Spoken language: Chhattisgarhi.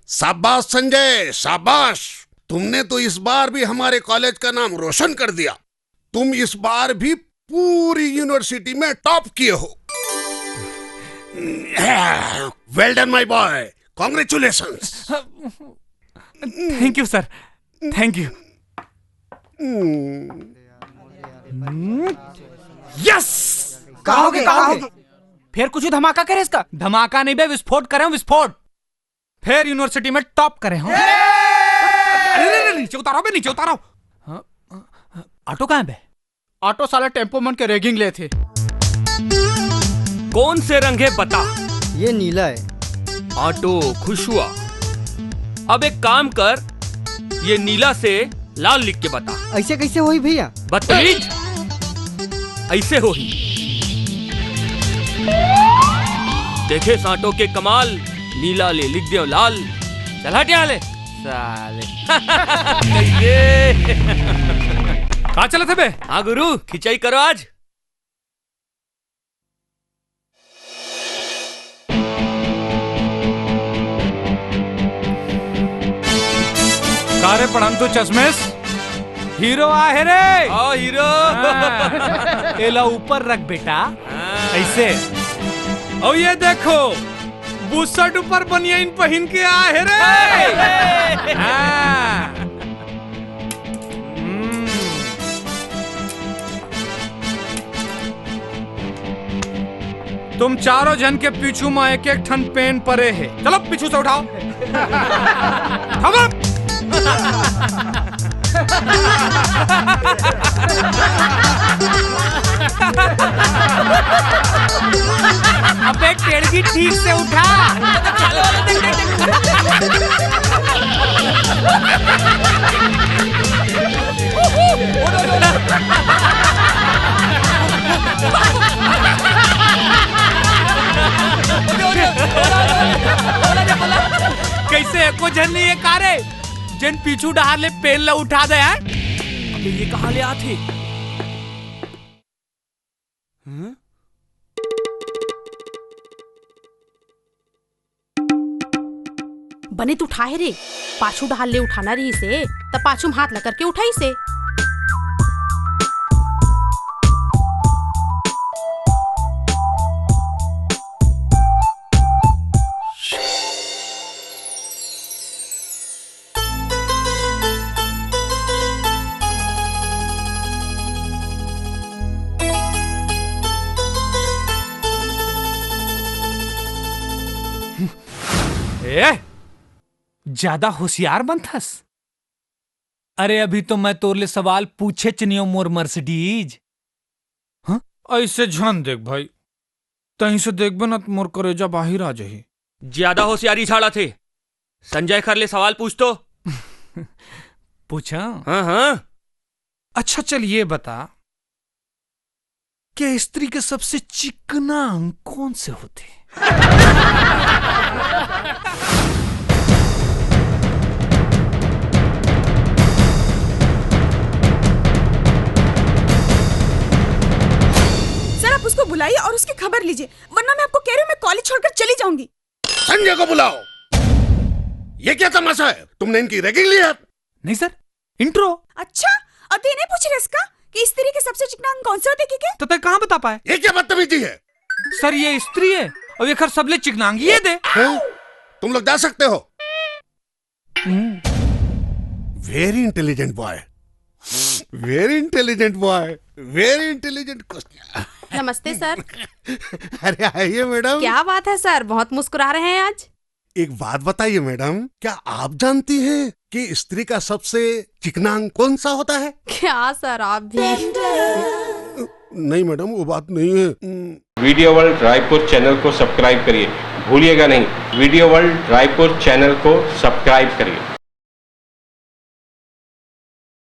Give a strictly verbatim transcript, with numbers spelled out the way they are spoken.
शाबाश संजय, शाबाश। तुमने तो इस बार भी हमारे कॉलेज का नाम रोशन कर दिया। तुम इस बार भी पूरी यूनिवर्सिटी में टॉप किए हो। Well done my boy, congratulations। Thank you sir, thank you। Yes। कहोगे, कहोगे? फिर कुछ धमाका करे इसका? धमाका नहीं बे, विस्फोट करे, विस्फोट। फिर यूनिवर्सिटी में टॉप करे हो। अरे, अरे, अरे, नीचे उतारो बे, नीचे उतारो। हाँ, ऑटो कहाँ है बे? ऑटो साला टेम्पो मन के रैगिंग ले थे। कौन से रंग है बता? ये नीला है। ऑटो खुश हुआ। अब एक काम कर, ये नीला से लाल लिख के बता। ऐसे कैसे होई भैया? बदतमीज, ऐसे होही। देखे सांटो के कमाल, नीला ले लिख दियो लाल। चल हट यहाँ ले साले। कैसे? कहाँ चले थे बे? हाँ गुरु, खिंचाई करो आज। का रे पढ़ंतू चश्मेश, हीरो आहे रे। ओ हीरो। हाँ। एला ऊपर रख बेटा। हाँ। ऐसे। और ये देखो, बुसट ऊपर बनियाइन पहिन के आहे रे। हाँ। हम्म। तुम चारों झन के पीछू म एक एक ठन पेन परे हे। चलो पीछू से उठाओ। उठाओ। अबे टेड़गी ठीक से उठा। कैसे एको झन नहीं है कारे, जेन पीछू डहार ले पेन ला उठा दे है? अबे ये कहाँ ले आथे? हम्म? बने तो उठाए रे, पाछू डहार ले उठाना रहिसे, त पाछू म हाथ ला करके उठाइसे। ए, ज्यादा होशियार बनथस। अरे, अभी तो मैं तोर ले सवाल पूछेच नियो, मोर मर्सिडीज। हाँ? ऐसे झन देख भाई, तहीं से देखबे ना त मोर करेजा बाहिर आ जाही। ज्यादा होशियारी झाड़ा थे, संजय खर ले सवाल पूछ तो। पूछा? हाँ, हाँ। अच्छा, चल ये बता, के स्त्री के सबसे चिकना अंग कौन से होथे? सर, आप उसको बुलाइए और उसकी खबर लीजिए, वरना मैं आपको कह रही हूँ, मैं कॉलेज छोड़कर चली जाऊंगी। संजय को बुलाओ। ये क्या तमाशा है? तुमने इनकी रैगिंग ली है? नहीं सर, इंट्रो। अच्छा, और तू ये नहीं पूछ रहे इसका कि स्त्री के सबसे चिकना अंग कौन से होते, ठीक है? तो तय कहाँ बता पाए? ये क्या बदतमीजी है? सर, ये स्त्री है और ये खर सबले चिकना अंग ये दे। हैं? तुम लोग जा सकते हो। Very intelligent boy, very intelligent boy, very intelligent question। नमस्ते सर। अरे आइए मैडम। क्या बात है सर, बहुत मुस्कुरा रहे हैं आज। एक बात बताइए मैडम, क्या आप जानती हैं कि स्त्री का सबसे चिकना अंग कौन सा होता है? क्या सर, आप भी? नहीं मैडम, वो बात नहीं है। वीडियो वर्ल्ड रायपुर चैनल को सब्सक्राइब करिए, भूलिएगा नहीं, वीडियो वर्ल्ड रायपुर चैनल को सब्सक्राइब करिए।